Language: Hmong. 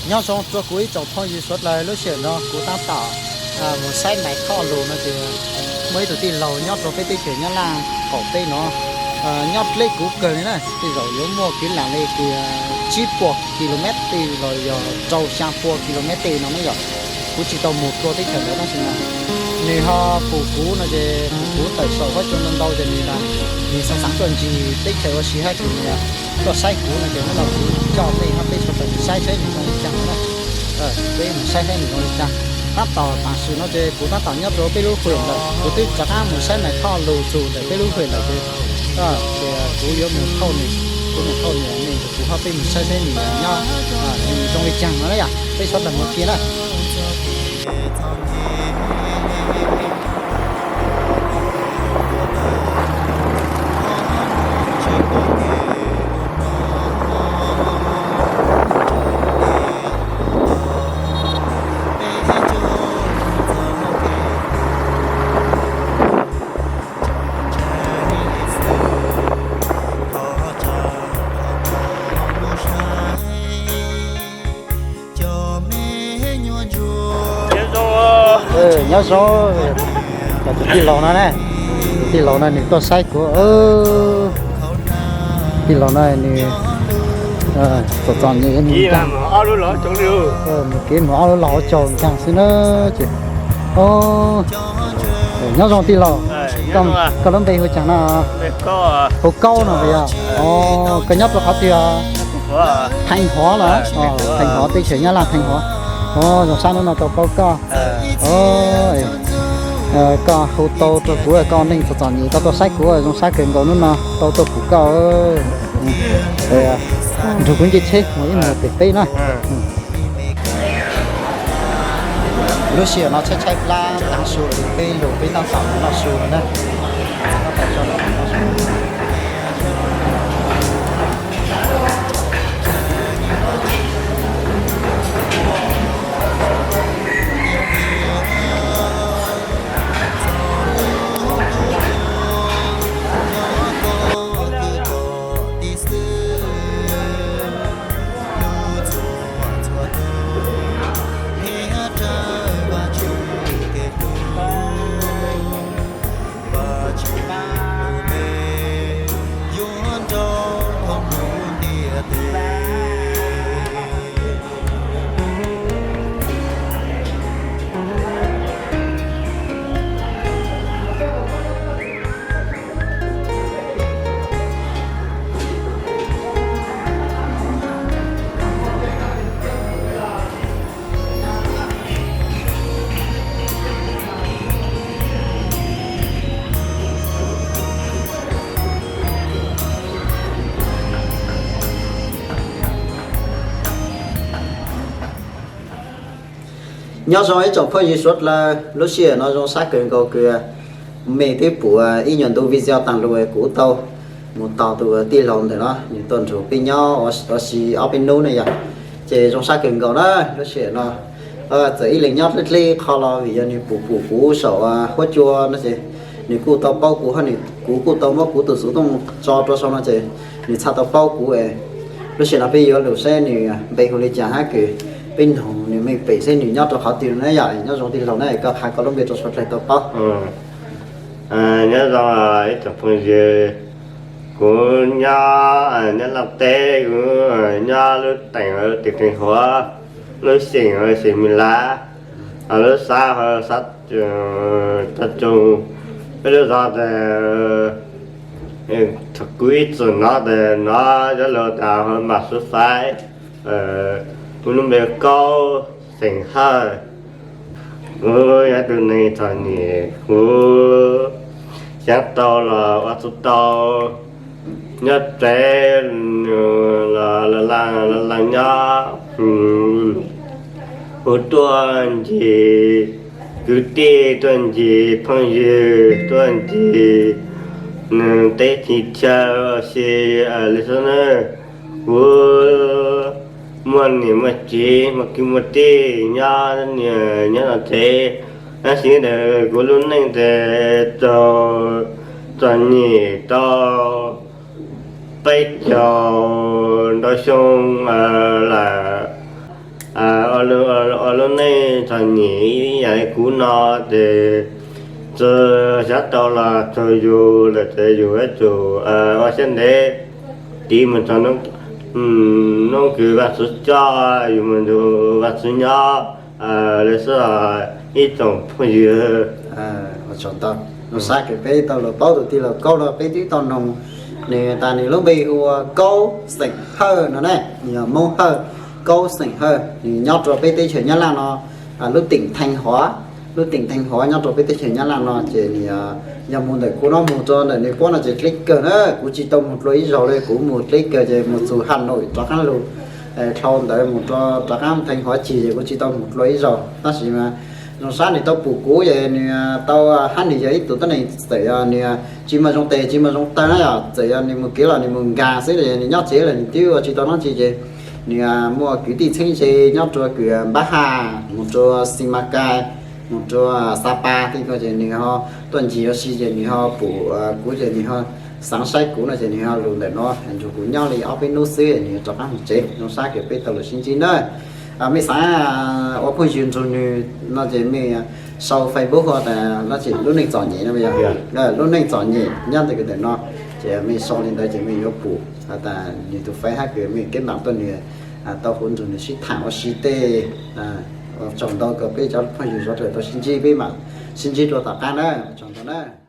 Nyob zoo rua kuv ib tsoom phooj ywg suav dlawg, lub sij hawm no kuv tab tom mus saib Maiv Thoj lug no ces muaj ib tug tij laug nyob rua peb teb chaws Nyab Laj qaum teb no, nyob dleb kuv kawg li na, tej zaum yuav muaj kwv lam li kwv tsib puas kilomev tej los yog rau xyaa puas kilomev tej no na yom. Kuv tsis tau mus rua teb chaws ntawd tab sis mas nws ho pum kuv no ces pum kuv tawm saum huab cua ntau ntau ces nws, nws xaav xaav tuaj ntsis teb chaws ua si hab ces nws tuaj saib kuv no ces hnub no kuv coj mej hab peb suav dlawg saib saib nws zoo li caag na. Peb mus saib saib nws zoo li caag. Tab tom tam sim no ces kuv tab tom nyob rua peb lub hwm ntawm, kuv twb rov qab mus saib Maiv Thoj lug txug ntawm peb lub hwm ntawm ces, ces kuv yuav mus thauj nws, kuv mus thauj nws, nws nrug kuv hab peb mus saib saib nws nyob, nws zoo li caag no na yom. Peb suav dlawg mus kiag na. Nyob zoo, tus tij laug no ne, tus tij laug no nws tuaj saib kuv. Tij laug no nws txom txom nyem, nws kev mus ob lub los ua caug nkaag xwb na ces. Nyob zoo tij laug, koj lub npe hu caag no? Hu Kaub no puas yog? Koj nyob rau qhov twg? Theej Huav los? Theej Huav, teb chaws Nyab Laj Theej Huav. Zoo sab hnub no tau paub koj. Koj hu tau rau kuv, koj neeg txom txom nyem tau tuaj saib kuv, zoo sab kawg nkaus hnub no tau tuaj pum koj. Nrug kuv nce tsheb mus ib mus pem teb na. Lub sij hawm no tshaib tshaib plab taav su, peb lug peb tab tom noj su na. Nyob zoo ib tsoom phooj ywg suav dlawg, lub sij hawm no zoo sab kawg nkaus kws mej twb pum ib nyuag ntu video taag lug kuv tau mus tos tus tij laug ntawm no, nws tuaj nrug peb nyob ua si ob peb nub ne yom. Ces zoo sab kawg nkaus na, lub sij hawm no txawm ib leeg nyob dleb dleb qho los vim yog nws pum pum kuv saum huab cua no ces nws kuj tau paub kuv, kuv kuj tau muab kuv tus xuv tooj tso rua sau no ces nws txhaj tau paub kuv. Lub sij hawm no peb yuav lug saib nws npe hu li cas hab kws peb noog nws mej pem seb nws nyob rau qhov twg na yom. Nyob zoo tij laug na, koj qha koj lub npe rau suav dlawg tau paub. Nyob zoo ib tsoom phooj ywg, kuv nyob Nyab Laj teb, kuv nyob lub teem tim Theej Huav, lub xeem xeem Mis Lav, lub xab xab Toj Tsoo. Peb lub zos tas, thaum kuv ib txwm nov tas nov cov lus tas ho mam xub faib. Kuv lub npe Kaub, xeem Hawj. Kuv yog tus neeg txom nyem, kuv xyaav tau los ua txuj tau, nyob tsev los laj laj nyob. Kuv tuaj ncig kwv tij, tuaj ncig phooj ywg, tuaj ncig teb chaws ua si li xwb na. Kuv muaj niam muaj txiv, muaj kwv muaj tij nyob, nyob no tsev, tab sis ntawm kuv lub neej tes txom nyem tau peb caug ntau xyoo lawm. Lub neej txom nyem ib yam li kuv no ces txawm xyav tau los txog yus lawm ces yus yuav tsum ua siab ntev tiv mus txog hnub kws Vajtswv coj yus mus nrug Vajtswv nyob lawm xwb ib tsoom phooj ywg. Ua tsaug ntau. Zoo sab kws peb tau los paub tus tij laug Kaub no, peb twb tau noog nws tas nws lub npe hu ua Kaub xeem Hawj no ne, nws yog Moob Hawj, Kaub xeem Hawj, nws nyob rua peb teb chaws Nyab Laj no, lub teem Theej Huav, lub teem Theej Huav nyob rua peb teb chaws Nyab Laj no ces nws yog mus ntawm kuv no mus rua ntawm nws puab no ces dleb kawg na, kuv tsis tau mus dlua ib zaug li, kuv mus dleb kawg ces mus txug Has Nois rov qaab lug, dhau ntawd mus rua rov qaab Theej Huav cig ces kuv tsis tau mus dlua ib zaug. Tab sis mas zoo sab nws tau pum kuv ces nws tau hab nws yog ib tug tuab neeg txawm yog nws tsis muaj zoo tes tsis muaj zoo taw na yog, txawm yog nws mus kev los nws mus nkaag xwb, nws nyob tsev los nws twb ua tsis tau dlaab tsi ces nws muaj kwv tij txheeb ze nyob rua kws Npab Haj mus rua Xi Mas Kais mus rua Xa Pas tej ko ces nws ho tuaj ncig ua si ces nws ho pum kuv ces nws ho xaav saib kuv no ces nws ho lug ntawm no nrug kuv nyob li ob peb nub xwb nws rov qaab mus tsev. Zoo sab kws peb tau lug sib ntsib na. Mej xaav ua phooj ywg nrug nws no ces mej sau Facebook hu tas dlaab tsi, Lub Neej Txom Nyem no, Lub Neej Txom Nyem nyob ntawm kws ntawm no ces mej sau li ntawd ces mej yuav pum has tas nws tus Face hab kws mej keb npaam tuaj nws tau huv nrug nws sib thaam ua si tej. Ua tsaug ntau kws peb cov phooj ywg sawv dlawg tau sib ntsib, peb maam sib ntsib dlua tom qaab na. Ua tsaug ntau na.